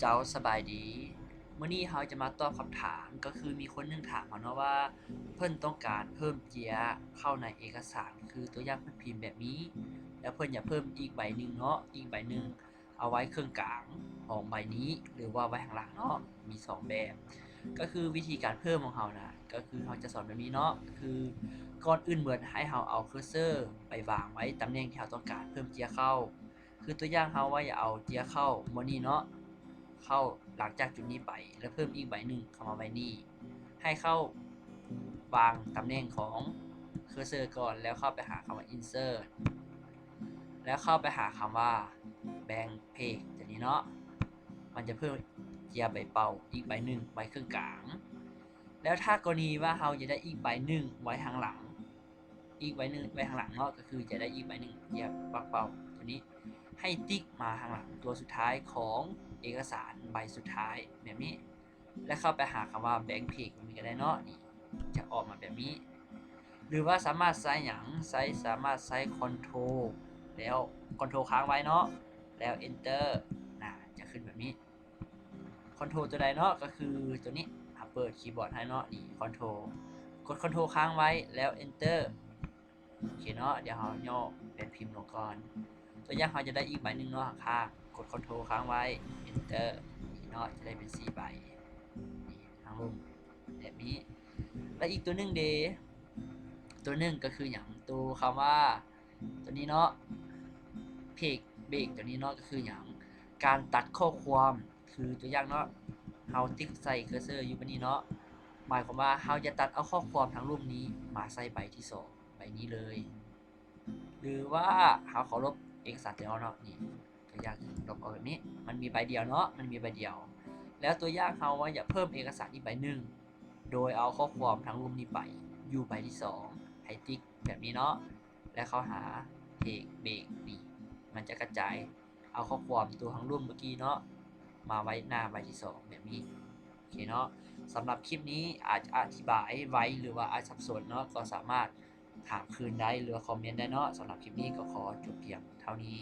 ເຈົ້າສະບາຍດີ ມື້ນີ້ເຮົາຈະມາຕອບຄຳຖາມ ກໍຄືມີຄົນໜຶ່ງຖາມເຮົາເນາະວ່າ ເພິ່ນຕ້ອງການເພີ່ມເຈ້ຍເຂົ້າໃນເອກະສານ ຄືຕົວຢ່າງເພິ່ນພິມແບບນີ້ ແລ້ວເພິ່ນຢາກເພີ່ມອີກໃບໜຶ່ງເນາະ ອີກໃບໜຶ່ງ ເອົາໄວ້ເຄິ່ງກາງຂອງໃບນີ້ ຫຼືວ່າໄວ້ຂ້າງຫຼັງເນາະ ມີສອງແບບ ກໍຄືວິທີການເພີ່ມຂອງເຮົານະ ກໍຄືເຮົາຈະສອນແບບນີ້ເນາະ ກໍຄືກ່ອນອື່ນໝົດໃຫ້ເຮົາເອົາເຄີເຊີໄປວາງໄວ້ຕຳແໜ່ງທີ່ເຮົາຕ້ອງການເພີ່ມເຈ້ຍເຂົ້າ ຄືຕົວຢ່າງເຮົາວ່າຢາກເອົາເຈ້ຍເຂົ້າບ່ອນນີ້ເນາະ ເຂົ້າຫຼັງຈາກຈຸດນີ້ໄປ ແລ້ວເພີ່ມອີກໃບໜຶ່ງເຂົ້າມາໄວ້ນີ້ ໃຫ້ເຂົ້າວາງຕຳແໜ່ງຂອງເຄີເຊີກ່ອນ ແລ້ວເຂົ້າໄປຫາຄຳວ່າ Insert ແລ້ວເຂົ້າໄປຫາຄຳວ່າ Blank Page ຕົວນີ້ເນາະ ມັນຈະເພີ່ມເຈ້ຍໃບເປົ່າອີກໃບໜຶ່ງໄວ້ເຄິ່ງກາງ ແລ້ວຖ້າກໍລະນີວ່າເຮົາຢາກໄດ້ອີກໃບໜຶ່ງໄວ້ຂ້າງຫຼັງ ອີກໃບໜຶ່ງໄວ້ຂ້າງຫຼັງເນາະ ກໍຄືຈະໄດ້ອີກໃບໜຶ່ງ ເຈ້ຍວ່າງເປົ່າຕົວນີ້ ໃຫ້ຕິກມາຂ້າງຫຼັງຕົວສຸດທ້າຍຂອງເອກະສານໃບສຸດທ້າຍແບບນີ້ ແລ້ວເຂົ້າໄປຫາຄຳວ່າ Blank Page ແບບນີ້ກໍໄດ້ເນາະ ນີ້ຈະອອກມາແບບນີ້ ຫຼືວ່າສາມາດໃຊ້ຫຍັງ ໃຊ້ ສາມາດໃຊ້ Ctrl ແລ້ວ Ctrl ຄ້າງໄວ້ເນາະ ແລ້ວ Enter ນະ ຈະຂຶ້ນແບບນີ້ Ctrl ຕົວໃດເນາະ ກໍຄືຕົວນີ້ ເຮົາເປີດຄີບອດໃຫ້ເນາະ ນີ້ Ctrl ກົດ Ctrl ຄ້າງໄວ້ ແລ້ວ Enter ໂອເຄເນາະ ດຽວເຮົາຍໍແປ້ນພິມລົງກ່ອນ ຕົວຢ່າງເຮົາຈະໄດ້ອີກໃບໜຶ່ງເນາະ ຂ້າງໆ ກົດ Ctrl ຄ້າງໄວ້ Enter ນີ້ເນາະ ຈະໄດ້ເປັນສີ່ໃບ ນີ້ທາງລຸ່ມແບບນີ້ ແລະ ອີກຕົວໜຶ່ງເດ ຕົວໜຶ່ງກໍຄືຫຍັງ ຕົວຄຳວ່າ ຕົວນີ້ເນາະ Page Break ຕົວນີ້ເນາະ ກໍຄືຫຍັງ ການຕັດຂໍ້ຄວາມ ຄືຕົວຢ່າງເນາະ ເຮົາຕິກໃສ່ເຄີເຊີຢູ່ບາດນີ້ເນາະ ໝາຍຄວາມວ່າເຮົາຈະຕັດເອົາຂໍ້ຄວາມທາງລຸ່ມນີ້ມາໃສ່ໃບທີສອງ ໃບນີ້ເລີຍ ຫຼືວ່າເຮົາຂໍລົບເອກະສານຕົວເຮົາເນາະ ນີ້ ຕົວຢ່າງລົບອອກແບບນີ້ ມັນມີໃບດຽວເນາະ ມັນມີໃບດຽວ ແລ້ວຕົວຢ່າງເຮົາວ່າຢາກເພີ່ມເອກະສານອີກໃບໜຶ່ງ ໂດຍເອົາຂໍ້ຄວາມທາງລຸ່ມນີ້ໄປຢູ່ໃບທີສອງ ໃຫ້ຕິກແບບນີ້ເນາະ ແລ້ວເຂົ້າຫາ Page Break ນີ້ ມັນຈະກະຈາຍເອົາຂໍ້ຄວາມຕົວທາງລຸ່ມເມື່ອກີ້ເນາະ ມາໄວ້ໜ້າໃບທີສອງແບບນີ້ ໂອເຄເນາະ ສຳລັບຄລິບນີ້ອາດຈະອະທິບາຍໄວ ຫຼືວ່າອາດສັບສົນເນາະ ກໍສາມາດຖາມຄືນໄດ້ ຫຼືວ່າຄອມເມັນໄດ້ເນາະ ສຳລັບຄລິບນີ້ກໍຂໍຈົບພຽງເທົ່ານີ້.